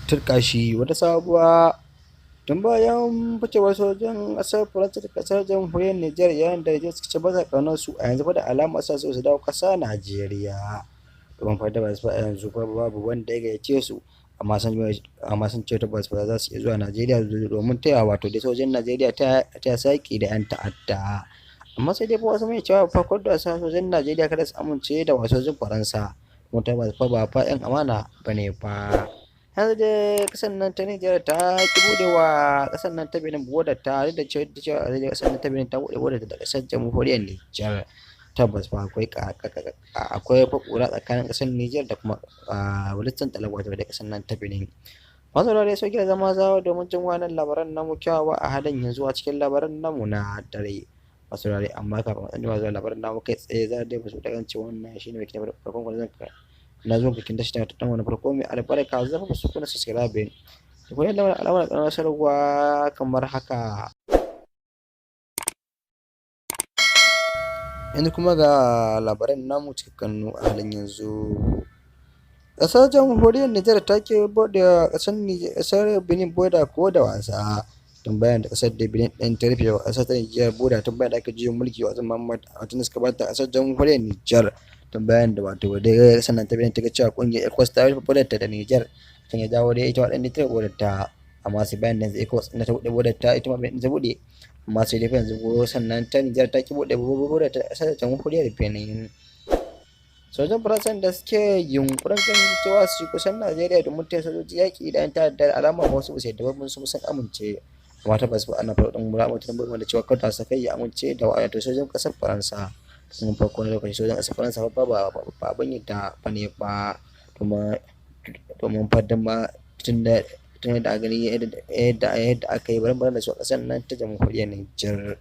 Turƙashi wata sabuwa tun bayan ficewar sojojin ƙasar Faransa da ƙasar jamhuriyar Nijar, yayin da Nijar suka ce ba sa ƙaunar su, a yanzu fa da alama suna so su dawo ƙasa Najeriya. Domin fa tabbas fa a yanzu fa babu wanda ya gayyace su, amma sun ce tabbas fa za su iya zuwa Najeriya domin taya wato dai sojojin Najeriya ta yaƙi da 'yan ta'adda. Amma sai dai fa wasu mai cewa fa ko da sojojin Najeriya kada su amince da sojojin Faransa, kuma tabbas fa ba fa 'yan amana bane fa. Yanzu dai ƙasar nan ta Nijar ta ƙi buɗewa ƙasar nan ta Benin bodar ta, duk da cewa ƙasar nan ta Benin ta buɗe bodar ta da ƙasar jamhuriyar Nijar. Tabbas fa akwai fa ƙura tsakanin ƙasar Nijar da kuma Walistan Talab, wato da ƙasar nan ta Benin. Masu saurare, sai ku zama zawa domin jin wannan labaran namu kyawawa a halin yanzu a cikin labaran namu na dare. Masu saurare, amma kafin mu tsunduma zuwa labaran namu kai tsaye, za dai mu so daga cewa wannan shine mai farkon kwanzon na zuwa bikin tashi ta wani farko mai albarka, zan ku kuna subscribe da kuma yadda alamar ƙarar sanarwa kamar haka. Yanzu kuma ga labaran namu cikakkannu a halin yanzu. Ƙasar jamhuriyar Nijar ta ke buɗe ƙasar Benin boda ko da wasa. Tun bayan da ƙasar da Benin ɗin ta rufe wa ƙasar ta Nijar boda tun bayan da aka juyin mulki wa Muhammad a watan da suka bata ƙasar jamhuriyar Nijar. Tun bayan da wato dai sannan ta Benin ta ga cewa ƙungiyar ECOWAS ta rufe bodar ta da Nijar, kan ya jawo dai ita waɗanda ta rufe bodar ta, amma sai bayan da yanzu ECOWAS ta buɗe bodar ta, ita ma Benin ta buɗe, amma sai dai yanzu sannan ta Nijar ta ki buɗe bodar ta ƙasar jamhuriyar Benin. Sojojin Faransa da suke yunƙurin ganin cewa su kusan Najeriya domin taya sojoji yaƙi da 'yan ta'adda, alama wasu ba su yadda ba, mun sun amince, amma tabbas ba ana faɗin mutum da cewa kada su kai ya amince da wato sojojin ƙasar Faransa. Tun farko na lokaci sojojin ƙasar Faransa fa ba abin yadda ba ne ba, domin fadin ma tun da a gani yadda aka yi baran da su a ƙasar nan ta jamhuriyar Nijar.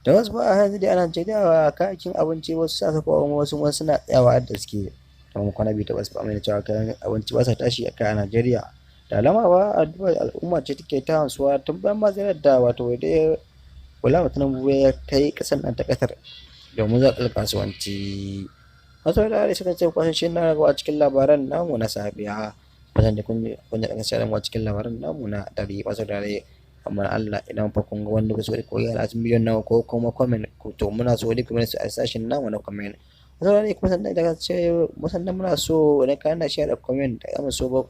Da wasu ba a yanzu dai a Najeriya kayayyakin abinci wasu sa saka wasu suna tsayawa da suke. Kamar kwana biyu tabbas ba mai cewa kayan abinci ba sa tashi a kai a Najeriya. Da alama ba addu'ar al'umma ce take ta hansuwa tun bayan ma ziyarar da wato dai Bola Tinubu ya kai ƙasar nan ta Qatar domin zaɓar kasuwanci. Masu da suka ce kwashe shi na a cikin labaran namu na safiya. Fatan da kun ji ɗan a cikin labaran namu na dare. Masu da amma Allah idan fa kun ga wanda kuka so ko yara sun bidiyon namu ko kuma comment, to muna so duk comment a sashin namu na comment. Masu da kuma sannan da ce musannan muna so idan ka na share da comment, za mu so ba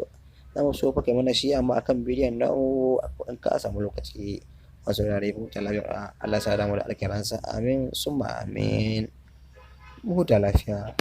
za mu so fa kai mana shi amma akan bidiyon namu in ka samu lokaci. Masu saurare, huta lafiya, Allah sa damu da alkhairansa, amin summa amin, mu huta lafiya.